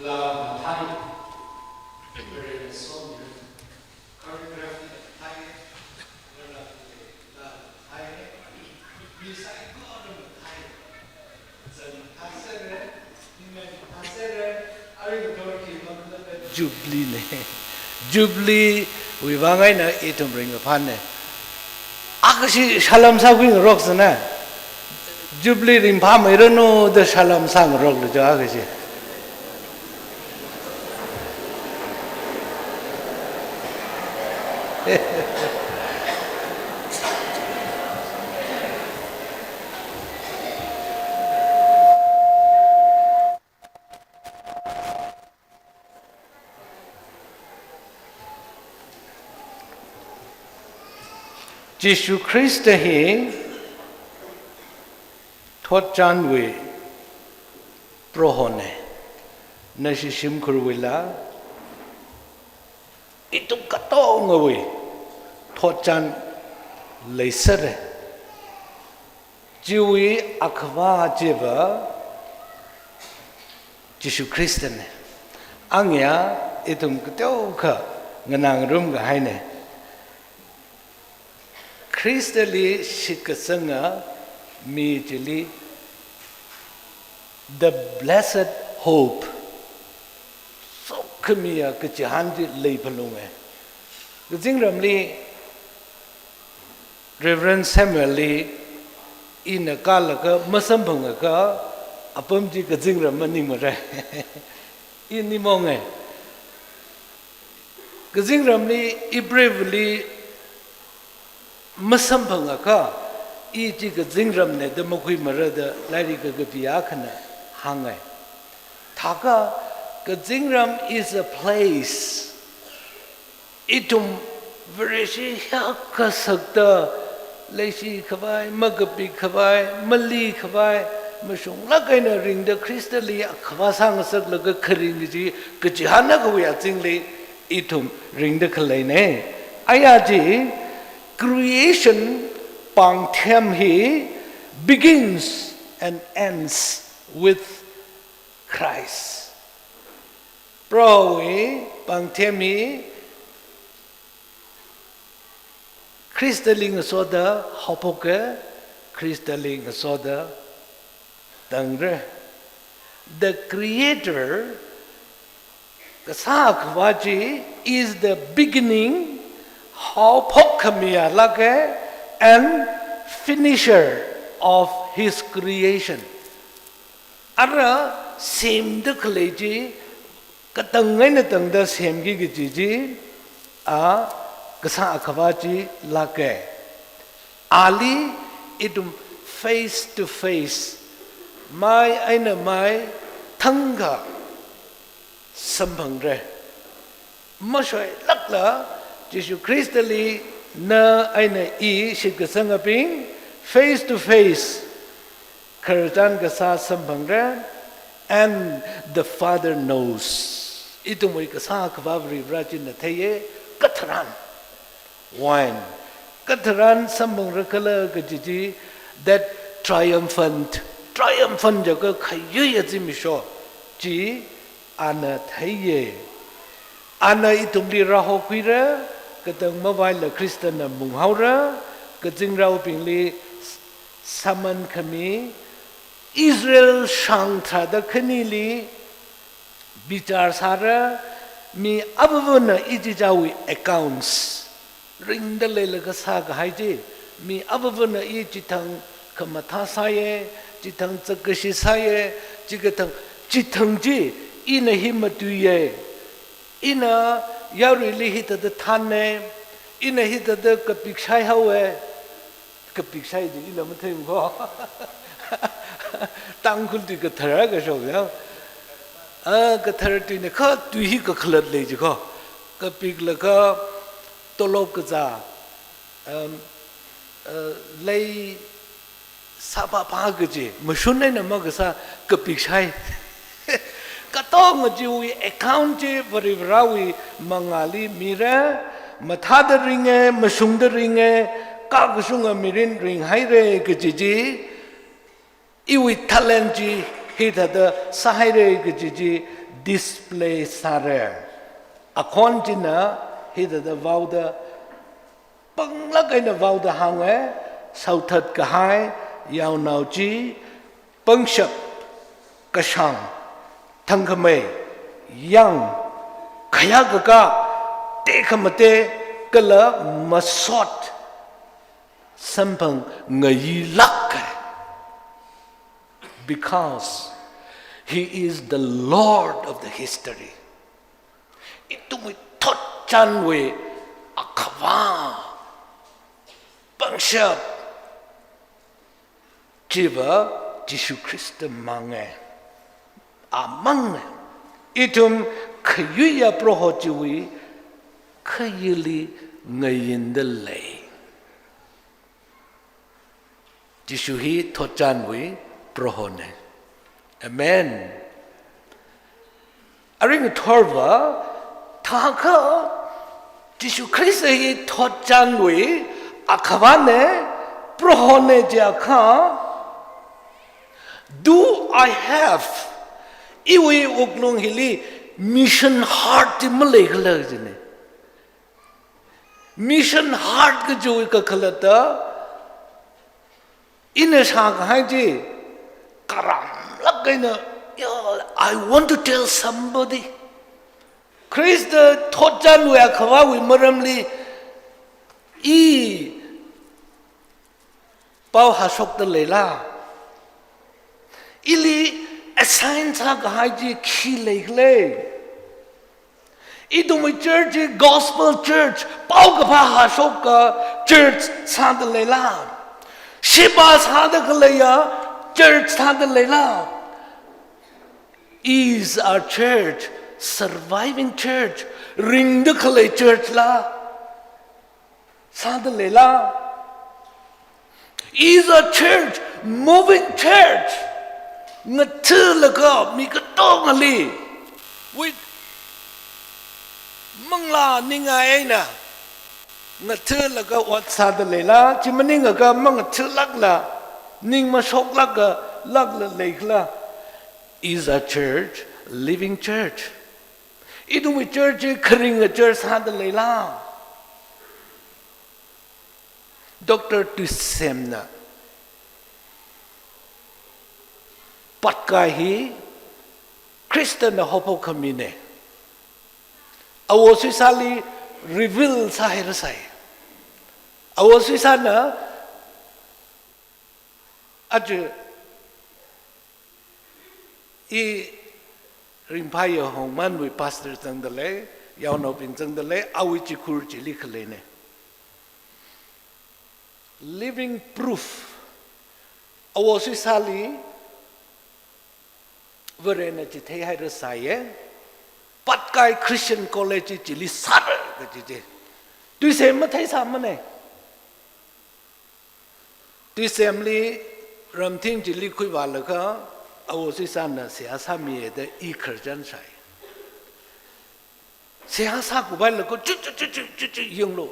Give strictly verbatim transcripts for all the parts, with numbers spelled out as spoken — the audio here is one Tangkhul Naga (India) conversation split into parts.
Laa mathai, Varena somira, choreography mathai, laa mathai, misai kora mathai, zan mathai sere, ningai mathai sere, ari mathor ki mathai Jubilee ne. Jubilee wui vang eina ithum ringkaphā ne. Akhashi salam sākhui ngarok sāna. Jubilee ringphāmeiranu da salam sāngaroklu jo akhashi. Jishu Khrista hi thotchanwui Prohone, nashi shimkhurwuila ithum katongawui thotchan leisere. Chiwui Akhava chiva Jishu Khristane. Angya ithum kateokha nganāngarum kahaine. Khristali shitkasanga mi chili the blessed hope. Sokhamiya kachihān chi leiphalunge. Kazingramli Reverend Samuel li ina kālaga masamphangakha apam chi kazingram maningmara. I nimonge. Kazingramli Hebrewli masamphangakha, i chi kazingramne da makhuimara da lairik kakapi akhana hānge. Thākha, kazingram is a place. Ithum Vareshi hiyākha sakta, leishi khavai, makapik khavai, mali khavai, mashunglāk eina ringda Khristali Akhava sāngasaklaga kharing kaji, kachihān akhawui azingli ithum ringda khaleine. Aya chi, creation pāngthem hi begins and ends with Christ. Prohowui pāngthem hi Khristali ngasoda haophoke, Khristali ngasoda tangra. The Creator, Kasā Akhava chi, is the beginning, haophok khamiya lāke, and finisher of His creation. Ara semda khalei chi, katang eina tangda semki kaji chi, a Kasā Akhava chi lāke. Ali ithum face to face, mai eina mai thangkha samphangra. Mashoilākla Jishu Khristali na eina i shitkasangabing face to face khararchan kasā samphangra, and the Father knows. Ithumwui Kasā Akhava Varivara china theiye, katharan. Wine. Katharan samphangra khala kaji chi, that triumphant, triumphant jiakha khayui azimiksho chi ana theiye. Ana ithumli rāhokhuira, katang mavaila Khristana munghaora, kazingraobingli s-, sāman khami, Israel shang tharāda khanili bichar sāra, mi avāvana ichichāwui accounts ringda leilaga sākahai chi, mi avāvana i chithang khamathā sāye, chithang chakkashi sāye, chikathang, chithang chi ina hi matuiye, ina yaruili hithāda thāne, ina hithāda kapik shaihaowe, kapik shai chi ila matheimana ko. Tangkhul tui kathara kashok ya. Ah, kathara tuina kha tui hi kakhalat lei ji ko. Kapiklaga tolop kazā, um, uh, lei sāpapa kaji, mashun eina makasā kapik shai. Katonga chiwui account chi Varivarawui mangāli mira, mathāda ringe, mashungda ringe, kakashunga mirin ringhaire kaji chi, iwui talent chi hithāda sāhaire kaji chi, display sāra. Akhon china hithāda vaoda, panglāk eina vaoda hānga, shaothat kahai yaonao chi pangshap, kashāng, thangkhamei, yāng, khayākakā, tekhamatei, kala masot samphang ngayilāka. Because he is the Lord of the history. Ithumwui thotchanwui Akhava, pangshap chiva Jishu Khrista manga. Amangna. Ithum khayuiya Proho chiwui khayili ngayinda lei. Jishu hi thotchanwui Prohona. Amen. Aring thorva, thākha Jishu Khrista hi thotchanwui Akhavana, Prohona jiakha, do I have, iwui wuklung hili mission heart chi maleikhala jina. Mission heart kajiwui kakhalatta, ina shākahai chi, karamlāk eina, yeah, I want to tell somebody. Khrista thotchanwui Akhavawui maramli, i pao hāshokda leila? Ili assign sākahai chi khi leikhala? Ithumwui church chi gospel church, paokaphā hāshokka church sāda leila? Sheba sāda khaleiya church sāda leila? Is our church surviving church, ringda khalei church la? Sāda leila? Is a church, moving church. Ngatha̱laga mi katongali with manglā ningai eina ngatha̱laga ot sāda leila? Chi maningakha mangatha̱lākla, ning mashoklāka, lākla leikhala? Is a church, living church. Ithumwui church chi kharinga church sāda leila? Doctor Thuisemna Patkai hi Khristana haophok khamina. Awo Suisāli reveal sāhairasai. Awo Suisāna aja i ringphāya Hongmanwui pastor zangda lei, yaonaobing zangda lei, awui chikhur chili khaleina. Living proof. Awo Suisāli Varena chitheihairasaiya, Patkai Christian College chili sāra kaji chi. Thuisem matheisāmana. Thuisemli ramthing chili khuivālaga, Awo Suisāna seihā sāmiya da i khararchan shāi. Seihā sākhuivālaga, chu chu chu chu chu chu yanglu.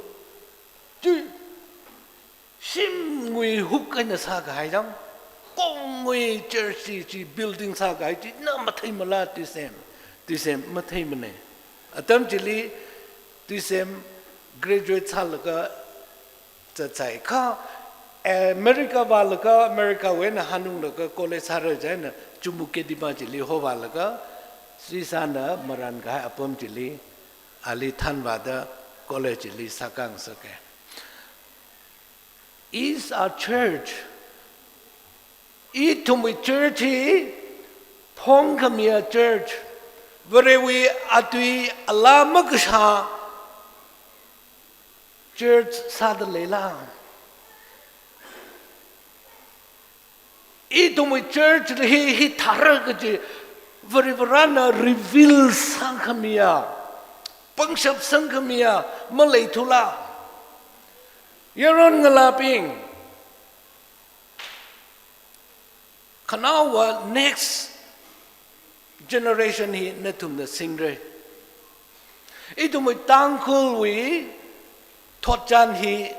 Chu shimwui huk eina sākahai jang, kongwui church chi, chi building sākahai chi, na matheimala Thuisem? Thuisem matheimana. Atam chili Thuisem graduate sālaga zatsai kha, America vālaga, Americawui eina hanunglaga college sāra chieina Chumukedima chili hovālaga, Suisāna marānkahai apam chili ali thanvāda college chili sākhangasaka. Is our church. Ithumwui church hi phongkhamiya church, Varewui atui alā makashā church sāda leila? Ithumwui church hi, hi thāra kaji Varivarana reveal sākhamiya, pangshap sangkhamiya maleithula? Yaron ngalābing, khanaowa next generation hi nathumna singra. Ithumwui Tangkhulwui thotchan hi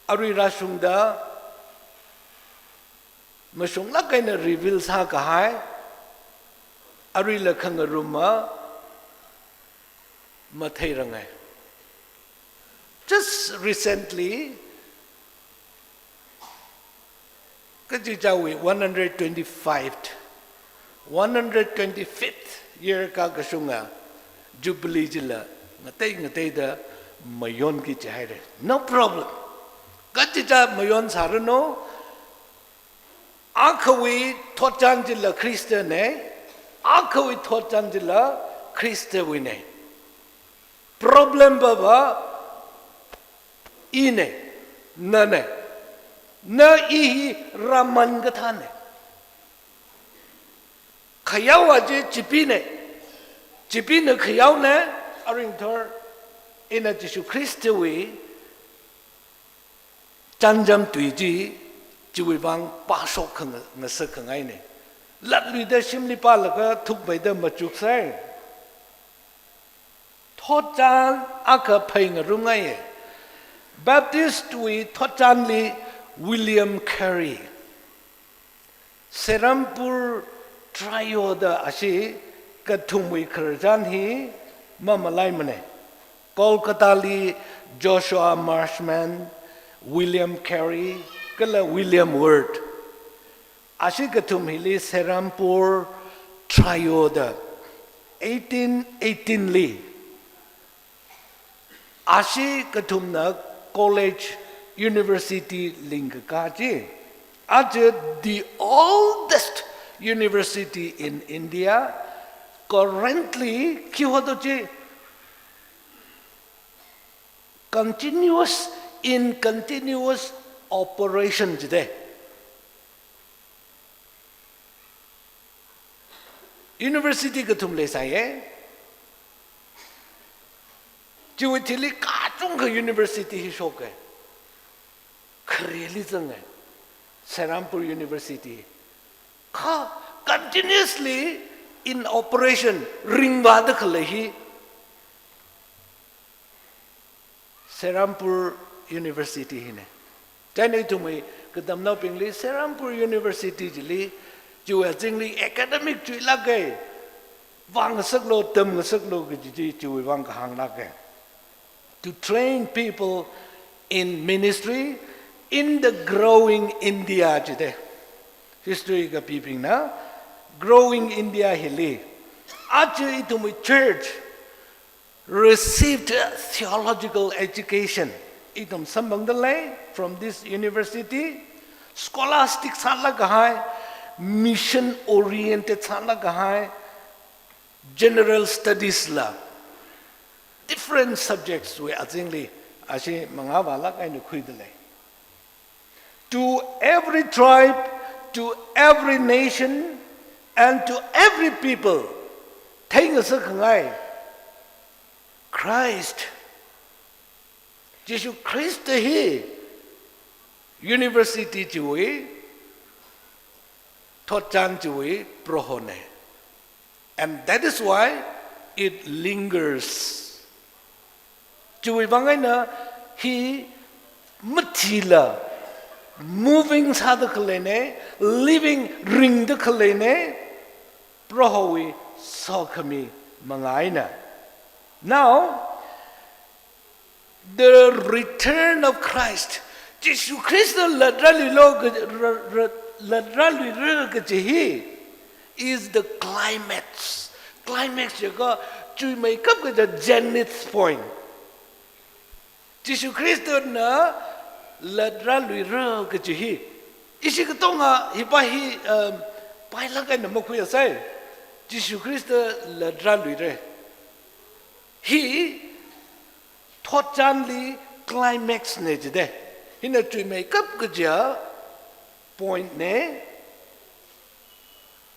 arui rāshungda mashunglāk eina reveal sākahai, Aruila khangaruma matheirangai. Just recently, kachichāwui one hundred twenty-fifth, one hundred twenty-fifth year kakashunga Jubilee chila ngatei ngateida mayonki jihaira. No problem. Kachichā mayonsāranu, akhawui thotchan chila Khristane, akhawui thotchan chila Khristawuine. Problem pava ine, nane. Na i hi rāman kathāne. Khayaowa chi Chipeene. Chipeena khayaone, aringthor ina Jishu Khristawui chānjam tui chi, chiwui vang pāshok khang-, ngasak khangaine. Latluida shimli pālaga thukmeida machuksai. Thotchan akha phei ngarumngaiye. Baptist wui thotchanli William Carey. Serampore Trio da ashi kathumwui khararchan hi mamalaimane. Kolkata li Joshua Marshman, William Carey, kala William Ward. Ashi kathum hili Serampore Trio da eighteen eighteen li. Ashi kathumna college, university lingkakā chi. Aja the oldest university in India, currently khi hoda chi, continuous, in continuous operation jide. University kathum leisāye. Chiwui thili kachungkha university hi shoke. Khareli zange. Serampore University. Kha continuously in operation ringvāda khalei hi Serampore University hine. Chieina ithumwui katamnaobingli Serampore University chili, chiwui azingli academic chuilāke, vāngasaklu, tamngasaklu kaji chi chiwui vang kahānglāke. To train people in ministry in the growing India jide. History kapibingna growing India hili. Aja ithumwui church received theological education. Ithum samphangdalei from this university, scholastic sālāk kahai, mission oriented sālāk kahai, general studies la, different subjects wui azingli ashi mangā vālāk eina khuidalei. To every tribe, to every nation, and to every people. Theingasak khangai Christ, Jishu Khrista hi university chiwui, thotchan chiwui Prohone. And that is why it lingers. Chiwui vang eina hi mathila, moving sāda khaleine, living, ringda khaleine, Prohowui sokhami manga eina. Now, the return of Christ, Jishu Khrista latrāluilo ka, ra, ra, latrāluira kaji hi is the climax. Climax jiakha chuimeikap kaja zenith point. Jishu Khristana latrāluira kaji hi. Ishi katonga hipa hi, um, pailāk eina makhuiasai. Jishu Khrista latrāluira. Hi thotchanli climax ne jide. Hina chuimeikap kaja point ne,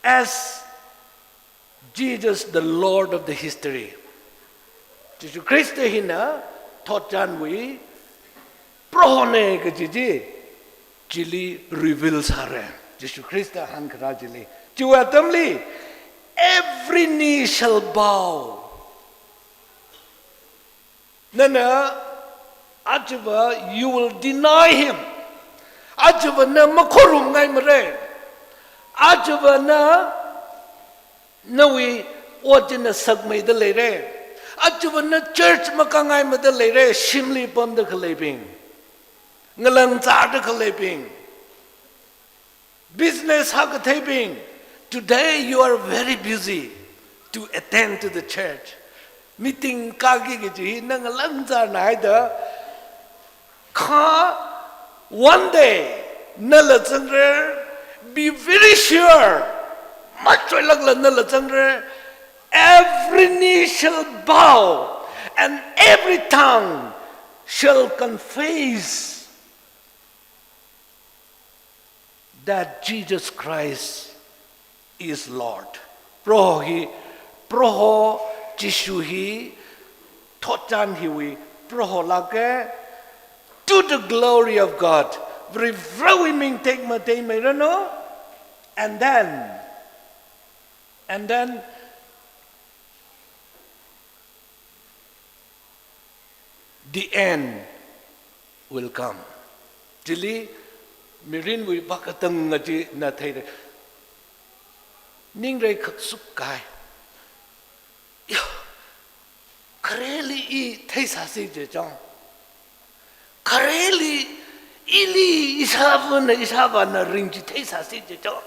as Jesus, the Lord of the history. Jishu Khrista hina thotchanwui Prohone kaji chi, chili reveal sāra. Jishu Khrista hāngkharā chili. Chiwui atamli, every knee shall bow. Nana, ajava, you will deny him. Ajava na makhorumngaimara. Ajava na Nawui ot china sakmeida leira. Aja va na church makāngaimada leira, shimli pamda khaleibing, ngalāng zārda khaleibing, business hākatheibing. Today you are very busy to attend to the church. Meeting kāki kaji hi na ngalāng zārna haida. Kha one day nala zangra, be very sure, machoilākla nala zangra, every knee shall bow and every tongue shall confess that Jesus Christ is Lord. Proho hi, Proho Jishu hi, thotchan hiwui Proho lāka, to the glory of God. Varivarāwui ming tekmatei miranu. And then, and then, the end will come. Chili mirinwui vākatang ngaji na theira. Ningrai khaksuk kai. Yo, khareli i theisāsi jichang. Khareli ili ishāvana, ishāvāna ring chi theisāsi jichang.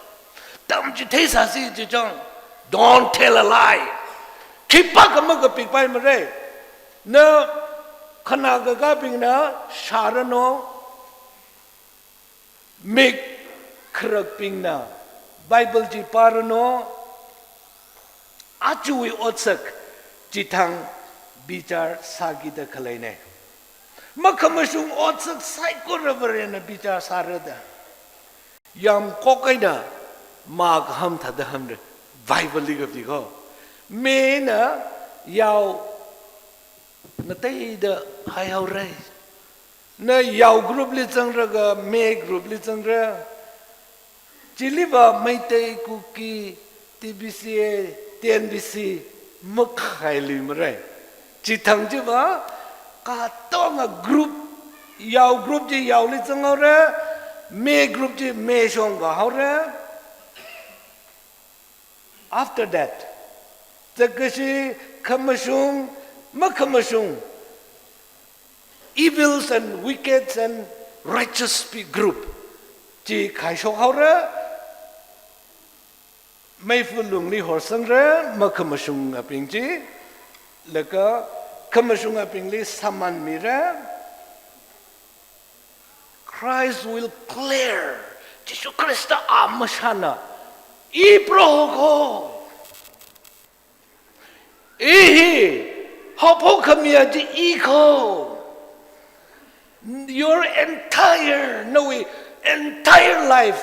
Tam chi theisāsi jichang. Don't tell a lie. Khipākha makapikpai mara. Na khanā kakābingna shāranu. Mik kharakbingna Bible chi pāranu. Ajawui otsak chithang bichar sākida khaleina. Makhamashung otsak saikora Varena bichar sārada. Yamkok eina makaham thāda hamra. Bible li kapi ko. Mena yao ngateida haihaora. Na yao group li zangraga me group li zangra. Chili va Meitei, Kuki, T B C A, T N B C makhailuimara. Chithang chi va katonga group, yao group chi yaoli zanghaora, me group chi me shong vāhaora. After that, zakkashi khamashung, makhamashung, evils and wickeds and righteous pe-, group chi khaishok haora. Meifa lungli horsangra, makhamashungabing chi, laga khamashungabingli saman mira. Christ will clear. Jishu Khrista amashana, I Proho ko. I hi haophok khamiya chi I ko. Your entire, nawui entire life,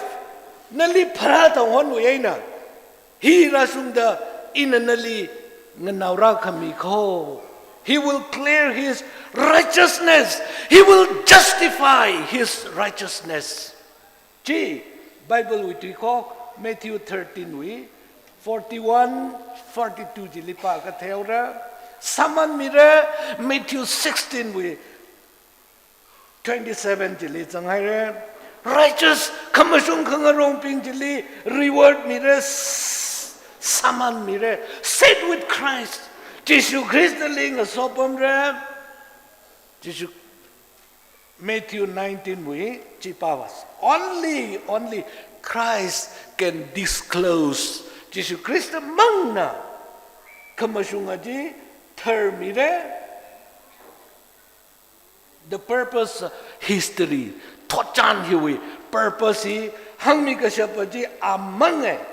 nali pharā tanghonwui eina hi rāshungda ina nali nganaora khami ko. He will clear his righteousness. He will justify his righteousness. Chi Bible wui tui ko, Matthew thirteen wui forty-one, forty-two chili pākha theora. Saman mira, Matthew sixteen wui twenty-seven chili zanghaira. Righteous, khamashung khangarongbing chili reward mira, s-, saman mira. Sit with Christ. Jishu Khristali ngasopamra. Jishu Matthew nineteen wui chi pāvas. Only, only Christ can disclose. Jishu Khrista mangna khamashunga chi tharmira. The purpose, history, thotchan hiwui purpose hi hāngmi kashapa chi amanga.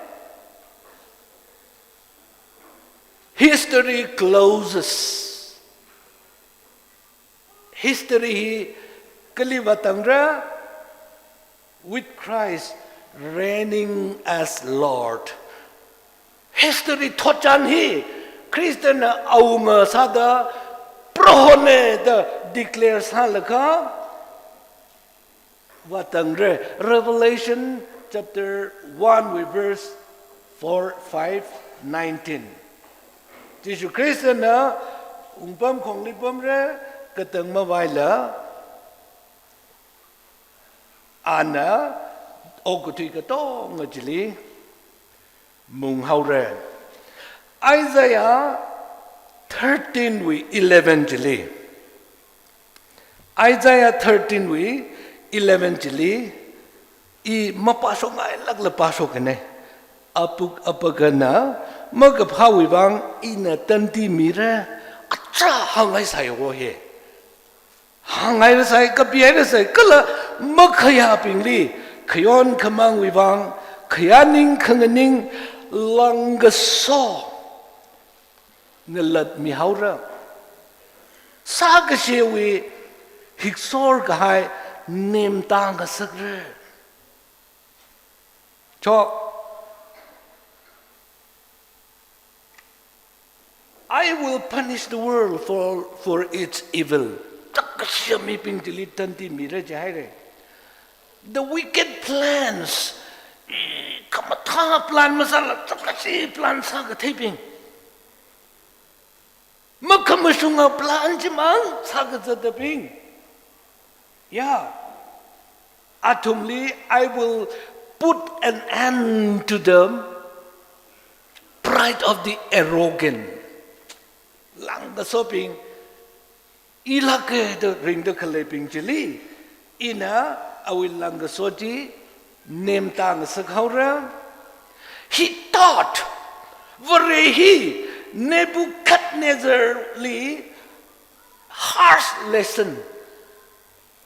History closes. History hi kali vātangra, with Christ reigning as Lord. History thotchan hi Khristana awunga sāda Prohona da declare sālaga vātangra. Revelation chapter one wui verse four, five, nineteen. Jishu Khristana wungpamkhongli pamra, katang mavaila ana okathui katonga chili munghaora. Isaiah thirteen wui eleven chili. Isaiah thirteen wui eleven chili, i mapāshokngailākla pāshokane. Apuk apakana makaphāwui vang ina tandi mira, acha hāngngaisai wo he. Hānghairasai, kapihairasai, kala makhayābingli khayon khamāngwui vang, khayā ning khanganing langkaso ngalatmihaora. Sākashewui hiksor kahai nemtā ngasakra. Cho, "I will punish the world for, for its evil." Chākkashiya mibing chili tandi mira jihaire. The wicked plans, i khamathā plan masāla, chākkashi plan sākatheibing, makhamashunga plan chimang sākazatabing. Ya. Athumli, "I will put an end to the pride of the arrogant." Langkasobing, ilāka da ringda khaleibing chili, ina awui langkaso chi nemtā ngasakhaora. He taught, Vare hi Nebuchadnezzar li harsh lesson,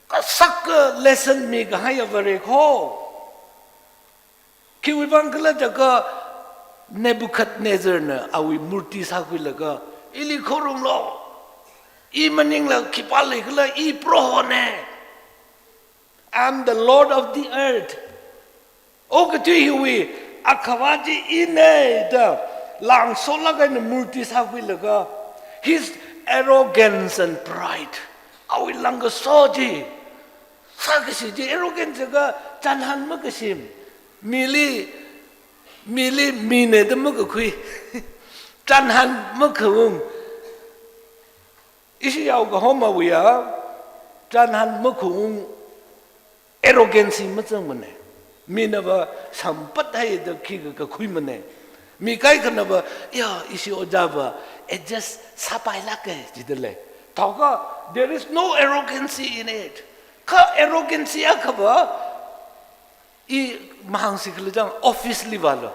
kasaka lesson mikahaiya Vare kho. Khiwui vang khala jiakha Nebuchadnezzar na awui murti sākhuilaga, "Ili khorumlu. I maningla khipā leikhala, i Prohone. I am the Lord of the earth. Okathui hiwui Akhava chi ina," da langsolāk eina murti sākhuilaga, his arrogance and pride, awui langkaso chi, sākashi chi, arrogance jiakha chānhān makashim, mili, mili mine da makakhui, chānhān makaung. Ishi yaokahomawuiya chānhān makhaung, arrogancy mazangmane. Minava sampat haida khikha kakhuimane. Mi kaikhanava, "Ya, ishi ojava adjust sāpailāke," jidalei. Thākha, there is no arrogancy in it. Kha arrogancy akhava, i mahāngsi khala chang, office li vālu.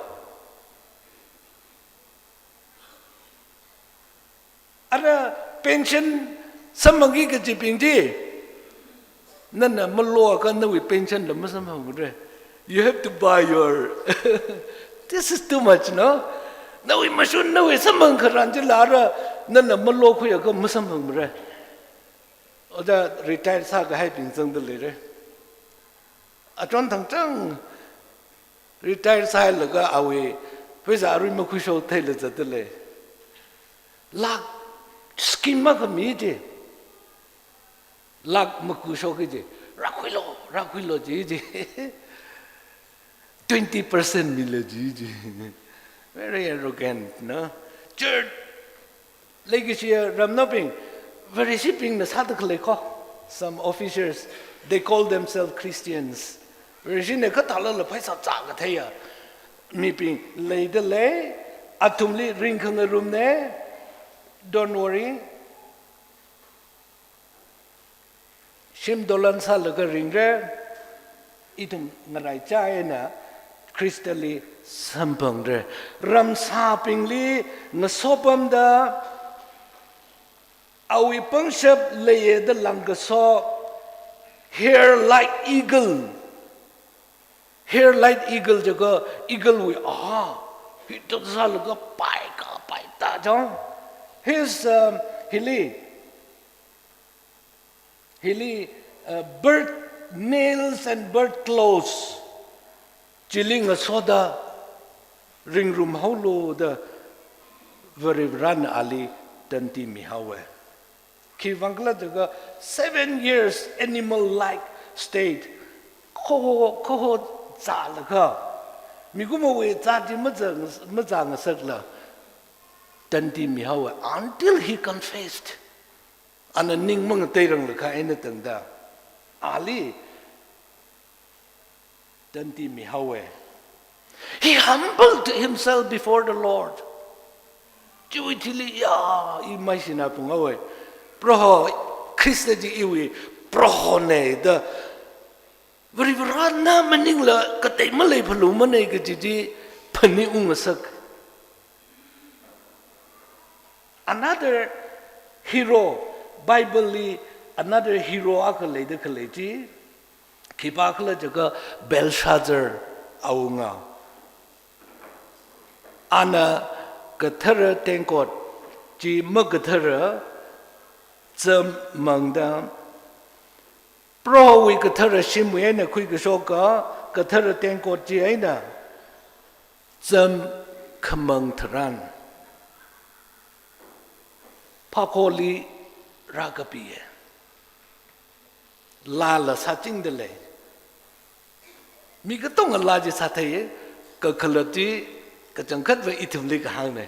Ara pension samphangki kajibing chi, nana maloakha nawui pension la masamphangmara. You have to buy your, this is too much, no? Nawui mashun, nawui samphang kharan chila ara, nana malokhuiakha masamphangmara. Oda retire sākahaibing zangda leira. Achon thangchang retire sāhailaga awui pheisā arui makhuishok theila zatdalei. Lakh scheme makha mi chi. Lakh makushok chi. "Rākhuilu, rākhuilu," ji chi. Twenty percent mila ji chi. Very arrogant, no? Church, leikashiya ramnaobing, Vareshibingna sāda khalei kho. Some officers, they call themselves Christians. Vareshina kathālala pheisā zākatheiya mibing leidalei, athumli ringkhangarumne. Don't worry. Shim dolan sālaga ringra, ithum ngaraichā eina Khristali samphangra. Ramsābingli ngasopamda, awui pangshap leiya da langkaso, hair like eagle. Hair like eagle jiakha eagle wui, ah, hithāda sālaga paika paita chang. His, um, hili, hili, uh, bird nails and bird claws chili ngasoda ringrumhaolu da Varivarana ali tandi mihaowa. Khiwui vang khala jiakha seven years animal-like state. Khoho, khoho zālaga, mikumowui zāti mazā, mazāngasakla tandi mihaowa until he confessed. Ana ning mangateiranglakha eina tangda, ali tandi mihaowa. He humbled himself before the Lord. Chiwui thili ya, i maishinā pung awai. Proho, Khrista chi iwui Prohona da. Varivarana maningla katei maleiphalumana kaji chi phaningungasak. Another hero, Bible li another hero akha leida khalei chi, khipākhala jiakha Belshazzar awunga. Ana kathara tengkot chi makathara zam mangda, Prohowui kathara shimwui eina khuikashoka kathara tengkot chi eina zam khamang tharan, phākholi rākapiya. Laala sāchingda lei. Mi katonga laa chi sātheiya, kakhalat chi kachangkhatva ithumli kahāngna.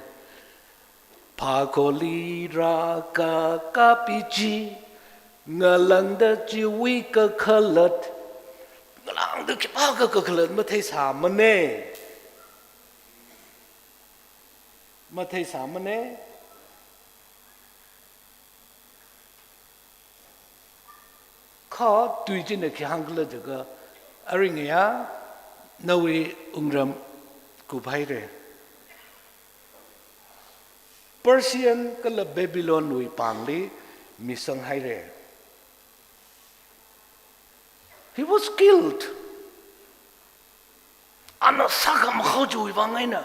Phākholi rākakapi chi, ngalāngda chiwui kakhalat, ngalāngda khipākha kakhalat matheisāmana. Matheisāmana. Kha tui china khi hāngkhala jiakha, aringaya nawui wungram kuphaira. Persian kala Babylon wui pāngli misanghaira. He was killed. Ana sākhamakhao chiwui vang eina.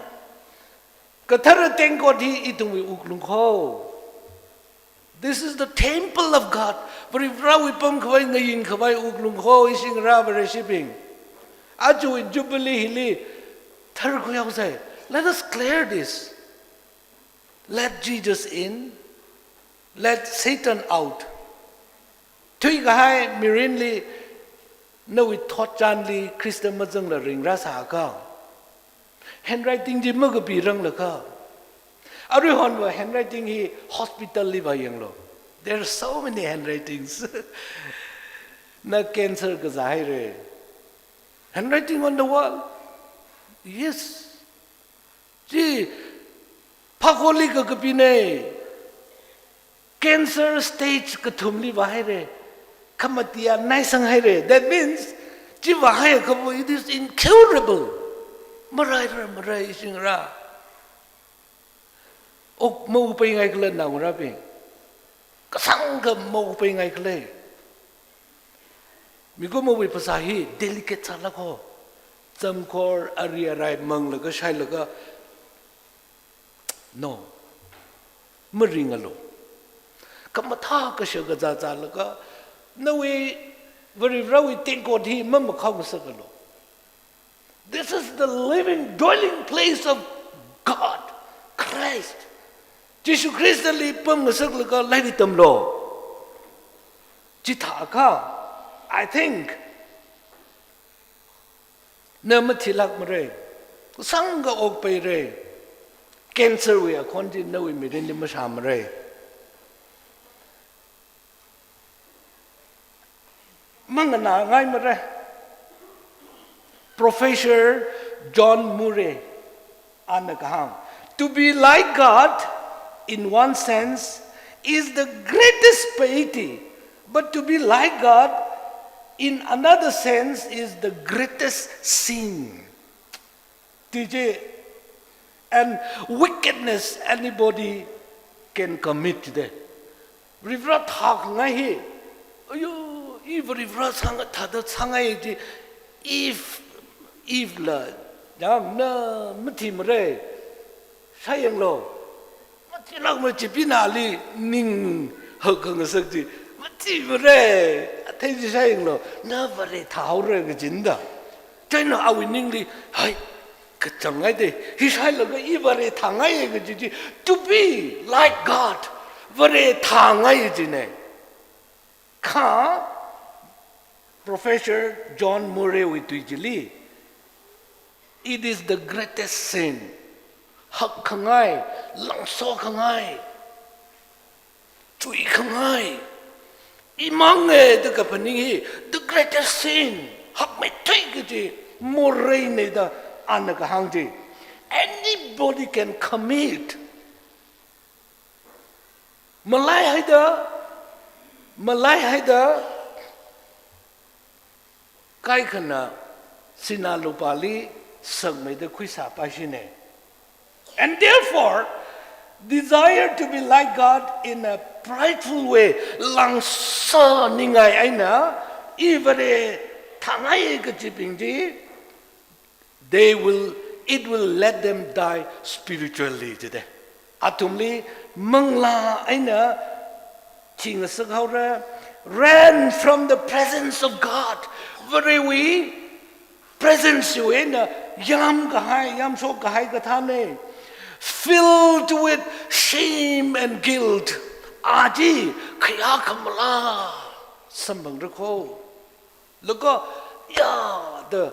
Kathara tengkot hi ithumwui wuklung kho. This is the temple of God. Varivarawui pamkhavai, ngayinkhavai wuklung kho, ishingra Vareshibing. Ajawui Jubilee hili tharkhui haosai. Let us clear this. Let Jesus in, let Satan out. Thuikahai mirinli, nawui thotchanli Khrista mazangla ringrāsākha, handwriting chi makapiranglakha. Aruihonva handwriting hi hospital liva yanglu. There are so many handwritings. Na cancer kazāhaira. Handwriting on the wall. Yes. Chi phākholi kakapina. Cancer stage kathumli vāhaira. Khamatiya naisanghaira. That means, chi vāhaiakha, it is incurable. Maraira, marai ishingra. Ok, maupeingaikhala naongarābing. Kasāngkha maupeingaikhala. Mikumowui phasā hi delicate sālāk kho. Zamkhor ari arai manglaga shailaga. No. Maringalu. Khamathā kashak kazā zālaga, nawui Varivarawui tengkot hi mamakhaongasakalu. This is the living dwelling place of God, Christ. Jishu Khristali pamngasaklaga lairik tamlu. Chithākha, I think, na mathilākmara. Kasāngkha okpeira. Cancer wui akhon chi nawui mirinli mashāmara. Manganāngaimara. Professor John Murray ana kahāng, "To be like God, in one sense, is the greatest piety, but to be like God, in another sense, is the greatest sin." Tiji, and wickedness anybody can commit de. Varivara thākhangai hi. Ayo, i Varivara sānga thāda sāngai ji. Eve, Eve la, yamna mathimara. Shayanglu. Mathilākmara, chipee nali ning hakkhangasak ji. Mathimara. Athei chi shayanglu. Na Vare thāhaora kajina da. China awui ningli, hai, kachāngngai de, hi shailaga i Vare thāngaiya kaji chi, to be like God, Vare thāngaiya jina. Kha, Professor John Murray wui tui chili, it is the greatest sin. Hakkhangai, langsokhangai, chuikhangai, imanga da kaphaning hi, the greatest sin, hakmeithui kaji moreina da ana kahāng ji. Anybody can commit. Malaihaida, malaihaida, kaikhana sinā lupāli sakmeida khuisāpaishina. And therefore, desire to be like God in a prideful way, langsa ningai eina, i Vare thāngai kachibing chi, they will, it will let them die spiritually, jida. Athumli manglā eina thingasak haora, ran from the presence of God. Varewui presence wui eina yamkahai, yamshokkahai kathāna. Filled with shame and guilt. A chi khayākha malā samphangra kho. Laga, ya, da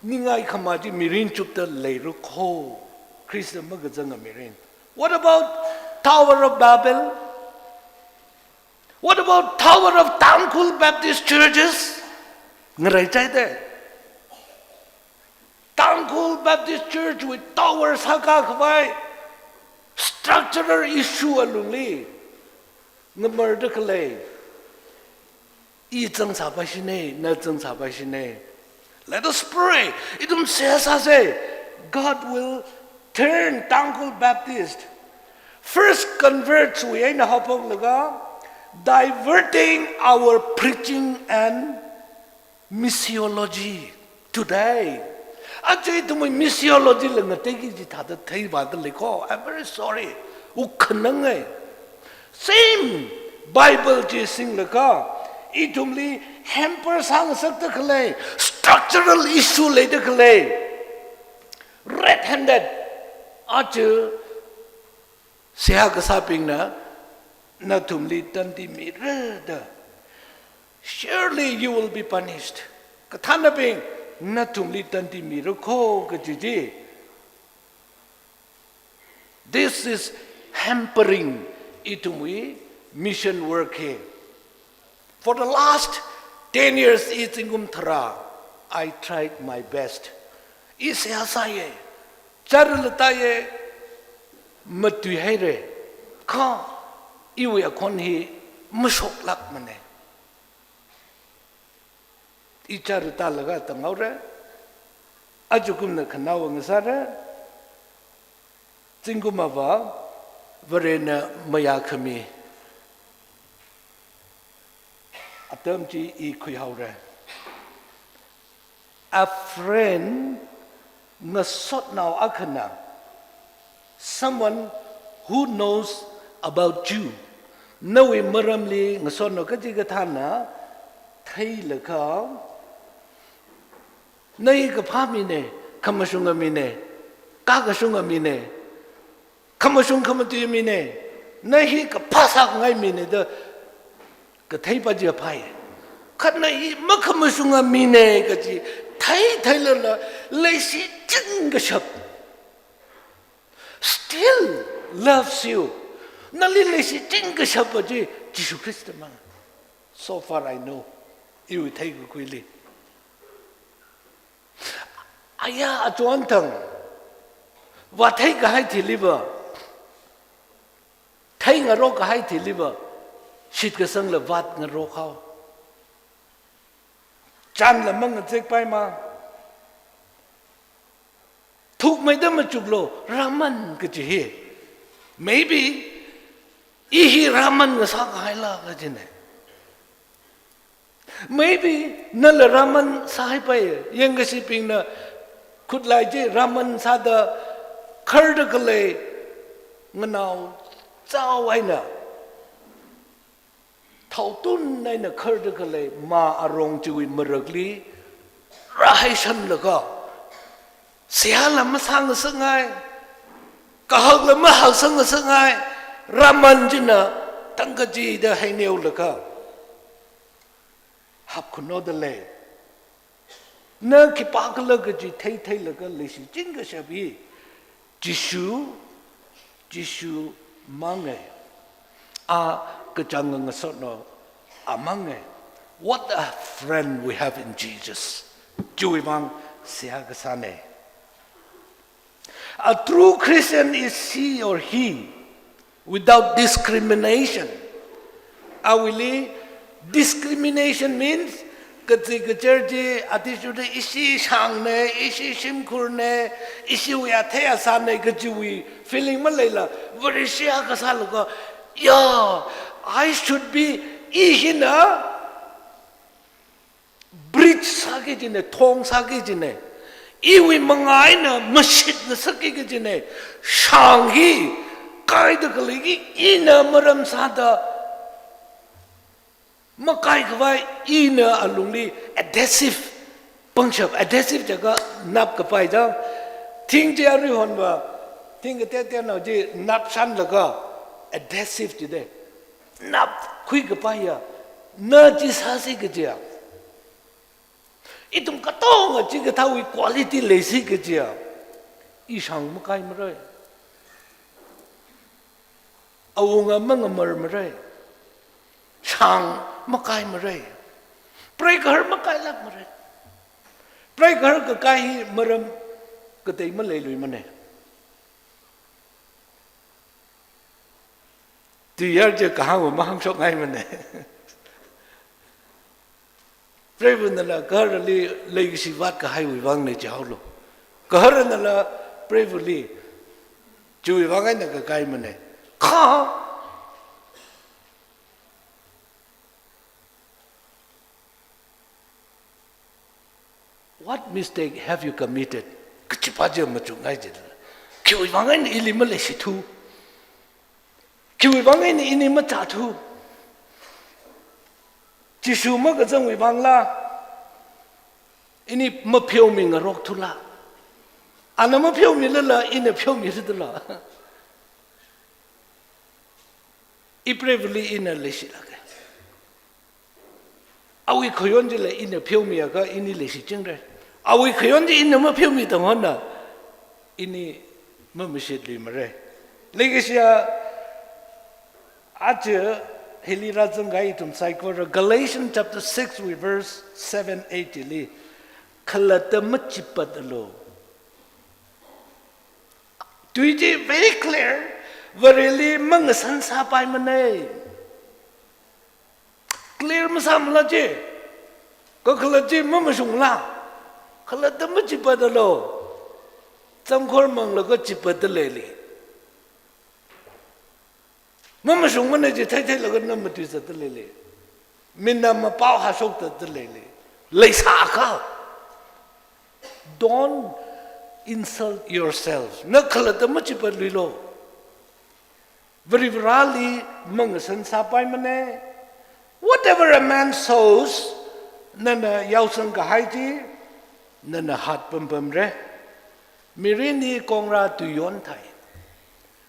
ningai khama chi mirin chupda leira kho. Khrista makazanga mirin. What about Tower of Babel? What about Tower of Tangkhul Baptist Churches? Ngaraichaida. Tangkhul Baptist Church wui tower sākakhavai structural issue alungli ngamarda khalei. I zangsāpaishina, na zangsāpaishina. Let us pray. Ithum seihā sāsa. God will turn Tangkhul Baptist first converts wui eina haophoklaga, diverting our preaching and missiology today. Aja ithumwui missiology la ngateiki kaji thāda theivāda lei kho. I'm very sorry. Wukhanang ai. Same Bible chi singlaga, ithumli hamper sāngasakda khalei, structural issue leida khalei, red-handed, aja seihā kasābingna nathumli tandi mira da. Surely you will be punished. Kathānabing, nathumli tandi mira kho kaji chi. This is hampering ithumwui mission work hi. For the last ten years, i zingkum tharā, I tried my best. I seihā sāya, chara lataiya, matuihaira, kha iwui akhon hi mashoklākmana. I chara tālaga tanghaora, ajakumna khanaowa ngasāra, zingkum ava, Varena mayākhami atam chi i khuihaora. A friend, ngasotnao akhana, someone who knows about you, nawui maramli ngasotnao kachikathāna theilaga, na hi kaphā mina, khamashunga mina, kakashunga mina, khamashung khamatui mina, na hi kaphā sākhangai mina da katheipa chi phāya. Kha na hi makhamashunga mina kaji thei theilala, leishi chingkashap, still loves you. Nali leishi chingkashap chi Jishu Khrista mang. So far I know, iwui theikakhuili. Aya, achon thang, vātheikahai thiliva, theingarokkahai thiliva, shitkasangla vātngarok haowa. Chānla mangazekpaimana. Thukmeida machuklu, rāman kaji hi. Maybe, i hi rāman ngasākahaila kajina. Maybe nala rāman sāhaipai, yangkashibingna khutlai chi rāman sāda kharda khalei nganao chao eina, thaotun eina kharda khalei mā arong chiwui marakli rāhaishanlaga, seihāla masāngasakngai, kahakla mahaksangngasakngai, rāman china tangkachida heineolaga hapkhunoda lei. Na khipākhala kaji theitheilaga leishi chingkashap hi Jishu, Jishu manga. A kachāng ngasotnao amanga. What a friend we have in Jesus. Chiwuivang seihā kasāna. A true Christian is she or he Without discrimination. Awuili, discrimination means, kachi kacher chi, athishurda ishi shāngna, ishi shimkhurna, ishiwui athei asāna kajiwui feeling maleila, Vareshi akha sālaga, yeah, I should be, I hina bridge sāki kajina, thong sāki kajina. Iwui manga eina mashit ngasakki kajina. Shāng hi, kaida khalei hi, ina maram sāda makai khavai, ina alungli adhesive, pangshap, adhesive jiakha nap kapai da. Thing chi aruihonva, thing kateoteonao chi nap shanlaga, adhesive jida. Nap khui kapaiya, na chi sāsi kajiya. Ithum katonga chikathāwui quality leisi kajiya. I shāng makai marai. Awunga mangamar marai. Shāng makai marai. Preigahar makailāk marai. Preigahar kakai hi maram katei maleilui mana. Tuiyar chi kahāngva mahāngshokngai mana. Preivana la gaharali leikashi vātkahaiwui vangna jihaolu. Gaharana la preivali chiwui vang eina kakai mana. Kha, what mistake have you committed? Kachipa chi machukngai jila. Khiwui vang eina ili maleishithu? Khiwui vang eina ini machāthu? Jishu makazangwui vangla, ini mapheomingarokthu la? Ana mapheomilala, ina pheomilu dala? Preivali ina leishilāka. Awui khayon chila ina pheomiakha ini leishichingra. Awui khayon chi ina mapheomi tangna, ini mamashitluimara. Leikashiya, aja hili rāzangkahai ithum saikora, Galatians chapter six wui verse seven, eight li, khalatta machipatlu. Tui chi very clear, Vareli mangasan sāpaimana. Clear masāmala chi. Kakhalat chi mamashungla. Khalatta machipatlu. Changkhor manglaga chipatta leili. Mamashungmana chi theitheilaga na matuizatda leili. Mina mapao hashokda leili. Leisākha, don't insult yourself. Na khalatta machipatluilu. Varivarali mangasan sāpaimana. Whatever a man sows, nana yaosangkahai chi, nana hatpampamra. Mirinli kongra tuiyonthai.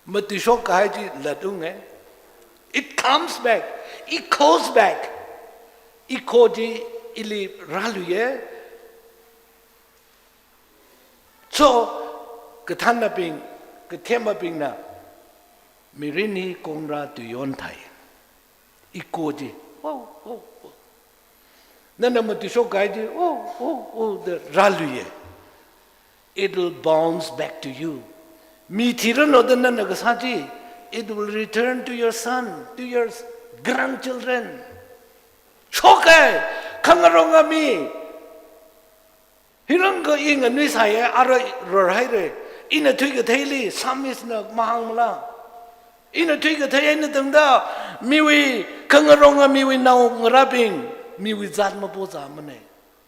Matuishokkahai chi latunga. It comes back. It goes back. It goes back. Ili rāluiya. So, kathānnabing, kathemabingna, mirinli kongra tuiyonthai. It goes chi, oh, oh, oh. Nana matuishokkahai chi, oh, oh, oh, da rāluiya. It will bounce back to you. Mi thiranu da nana kasā chi, it will return to your son, to your grandchildren. Shoka, khangaronga mi. Hirang kha i nganuisāya, ara rorhaira. Ina thuikatheili, psalmist na mahāngmala. Ina thuikathei eina tangda, miwui khangaronga miwui naongarābing, miwui zat mapozāmana.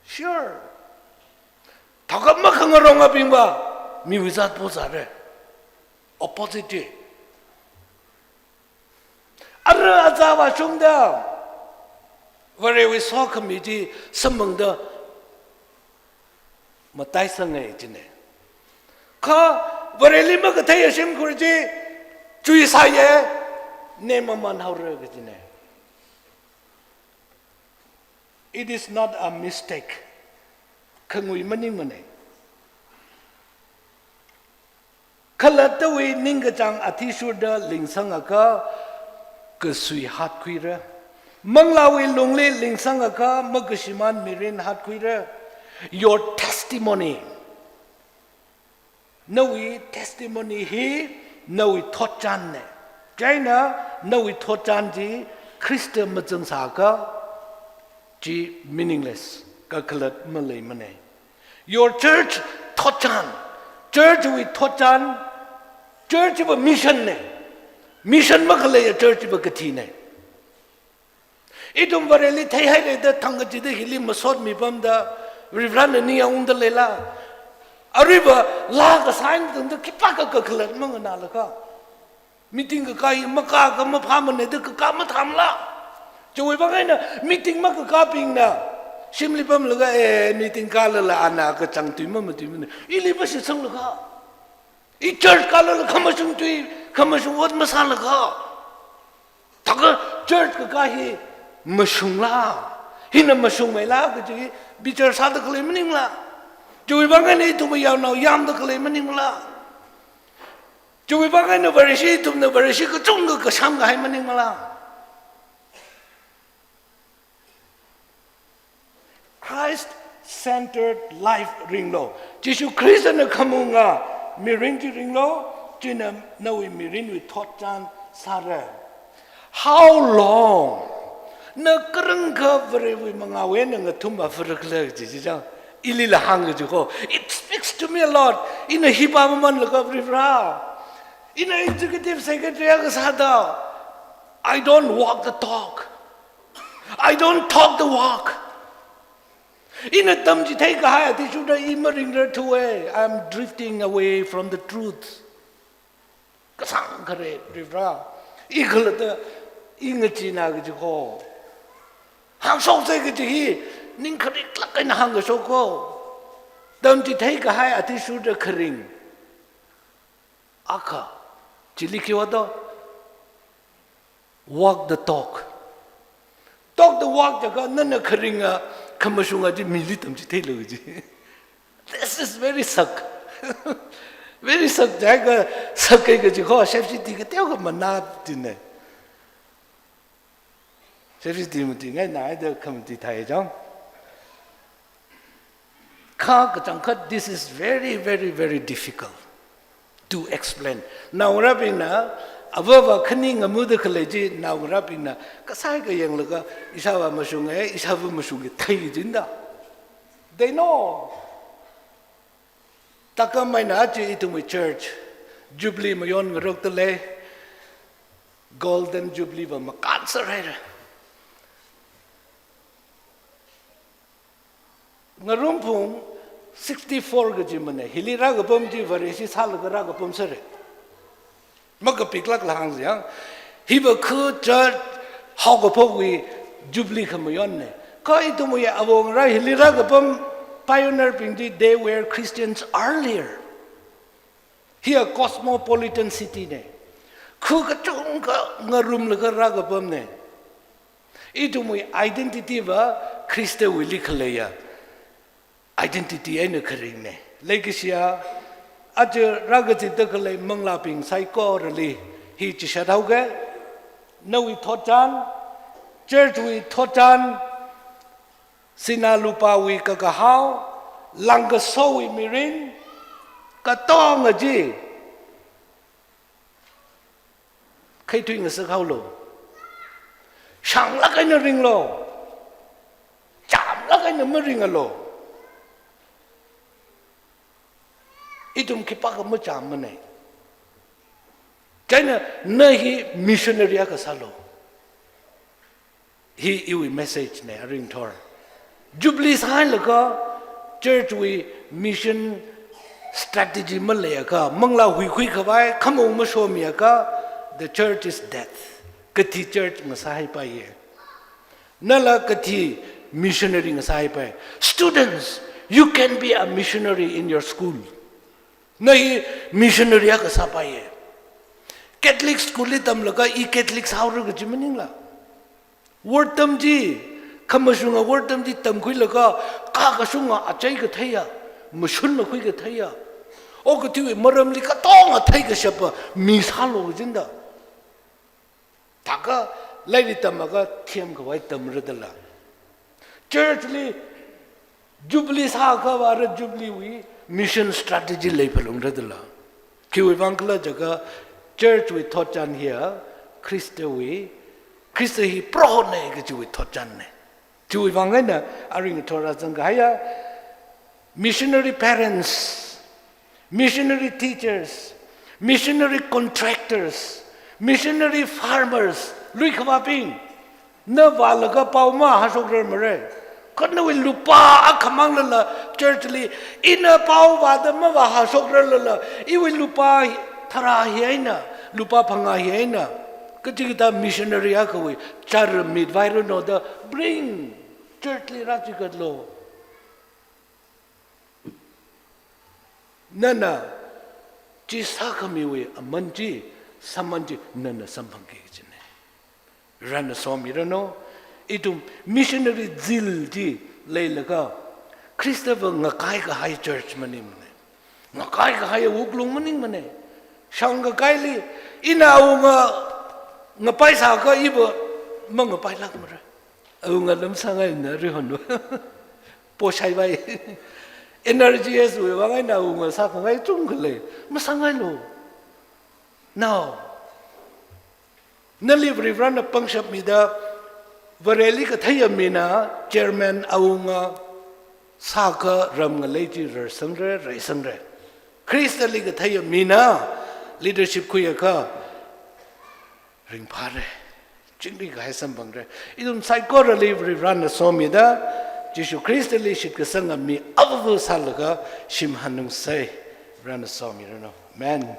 Sure. Thākha makhangarongabingva, miwui zat pozāra. Opposite. Ara azāvāshungda, Varewui sokhami chi samphangda, mataisanga jina. Kha Vareli makatheiya shimkhur chi, chuisāya, nemamanhaora kajina. It is not a mistake. Khangui maningmana. Khalattawui ningkachāng athishurda lingsangakha, kasui hatkhuira. Manglāwui lungli lingsangakha, makashimān mirin hatkhuira. Your testimony. Nawui testimony hi, nawui thotchanna. Chieina nawui thotchan chi Khrista mazangsākha chi meaningless, kakhalat maleimana. Your church thotchan, church wui thotchan, church va mission na. Mission makhaleiya church va kathina. Ithum Vareli theihairada thangkachida hili masotmi pamda, Varivarana ningyāng ungda leila. Aruiva laa kasā eina tangda khipākha kakhalat manganālaga, meeting kakā hi makākha maphāmana da kakā mathāmala. Chiwui vang eina meeting makakābingna shimli pamlaga, eh, meeting kālala ana kachāng tui mamatuimana. Ili va shitsanglaga, i church kālala khamashung tui, khamashung ot masālaga, thākha church kakā hi mashungla, hina mashungmeila kaji bichar sāda khalei maningla. Chiwui vang eina ithum yaonao yamda khalei maningla. Chiwui vang eina Vareshi ithumna Vareshi kachungkha kashamkahai maningla. Christ-centered life ringlu. Jishu Khristana khamunga mirin chi ringlu, china nawui mirinwui thotchan sāra. How long? Na kharāngkha Varewui mangāwui eina ngathumva pharakhala kaji chi chang. Ilila hāngkaji ko. It speaks to me a lot. Ina hiva mamanlaga Varivara, ina executive secretary akha sāda, I don't walk the talk. I don't talk the walk. Ina tamchitheikahai athishurda i maringrarthu e. I'm drifting away from the truth. Kasāngkhare Varivara. I khalatta i ngacheenā kaji ko. Hāngshoksa kaji hi ningkhariklāk eina hāngkashok ko. Tamchitheikahai athishurda kharing akha, chili khi vāto? Walk the talk. Talk the walk jiakha nana kharinga khamashunga chi mili tamchitheilu kaji. This is very sak. Very sak jiakha sak kaji ko, safety kateokha manā china. Safety mati ngaina haida khamati thai chang. Kha kachangkhat, this is very, very, very difficult to explain. Naongarābingna, avāva khani ngamuda khalei chi, naongarābingna kasākha yanglaga, ishāva mashunga, ishāva mashunga thei jinda. They know. Thākha maina aja ithumwui church Jubilee mayonngarokta lei, Golden Jubilee va makānser haira. Ngarumphung sixty-four kajimana, hili rākapam chi Vareshi sālaga rākapam sāra. Makapiklākla hāngsa yang. Hiva khu church haokaphokwui Jubilee khamayonna. Kha ithumwui avongarā hili rākapam pioneer bing chi, they were Christians earlier. Hiya cosmopolitan city na. Khu kachungkha ngarumlaga rākapamna. Ithumwui identity va Khristawuili khaleiya identity eina kharingna. Leikashiya, aja rākazipda khalei manglābing saikorali hi chishat haoga. Nawui thotchan, church wui thotchan, sinā lupāwui kakahao, langkasowui mirin, katonga chi khaithui ngasak haolu. Shānglāk eina ringlu. Chamlāk eina maringalu. Ithum khipākha machāmmana. Chieina na hi missionary akha sālu. Hi iwui message na, aringthor. Jubilee sāhailaga church wui mission strategy maleiakha, manglā huikhuikhavai khamong mashomiakha, the church is dead. Kathi church ngasāhaipaiya. Nala kathi missionary ngasāhaipai. Students, you can be a missionary in your school. Na hi missionary akha sāpaiya. Catholic school li tamlaga i Catholic sāhaora kaji maningla. Word tam chi, khamashunga word tam chi tamkhuilaga, kakashunga achei katheiya, mashun makhui katheiya, okathuiwui maramli katonga theikashapa mi sālu kajinda. Thākha lairik tamaga themkhavai tamradala. Church li Jubilee sākhavai ara Jubilee wui mission strategy leiphalungradala. Khiwui vang khala jiakha Church wui thotchan hiya, Khristawui, Khrista hi Prohona kajiwui thotchanna. Chiwui vang eina aring thora zangkahaiya, missionary parents, missionary teachers, missionary contractors, missionary farmers, lui khavābing, na vālaga pao mahāshokrarmara. Kha nawui lupā akhamang lala church li, ina pao vāda mavāhāshokrarlala, iwui lupā tharā hi eina, lupā phangā hi eina, kachikathā missionary akhawui char mit vairanu da bring church li rāchikatlu. Nana chi sākhamiwui aman chi, sāman chi nana samphangki kajina. Varena somiranu, ithum missionary zeal chi leilaga, Khristava ngakai kahai church maningmana. Ngakai kahai wuklung maningmana. Shangkakaili, ina awunga ngapai sākha iva mangapailākmara. Awunga lam sāngaina rihon. Poshai vai. Energy as we vang eina awunga sākhangai chungkha lei. Masāngailu. Now, nali Varivarana pangshap mida, Vareli katheiya mina chairman awunga sākha ram ngalei chi rarsangra, reisangra. Khristali katheiya mina leadership khuiakha ringphāra. Chingri kahai samphangra. Ithum saikorali Varivarana somida, Jishu Khristali shitkasanga mi avāva sālaga shim hanungsei. Varena somiranu. Amen.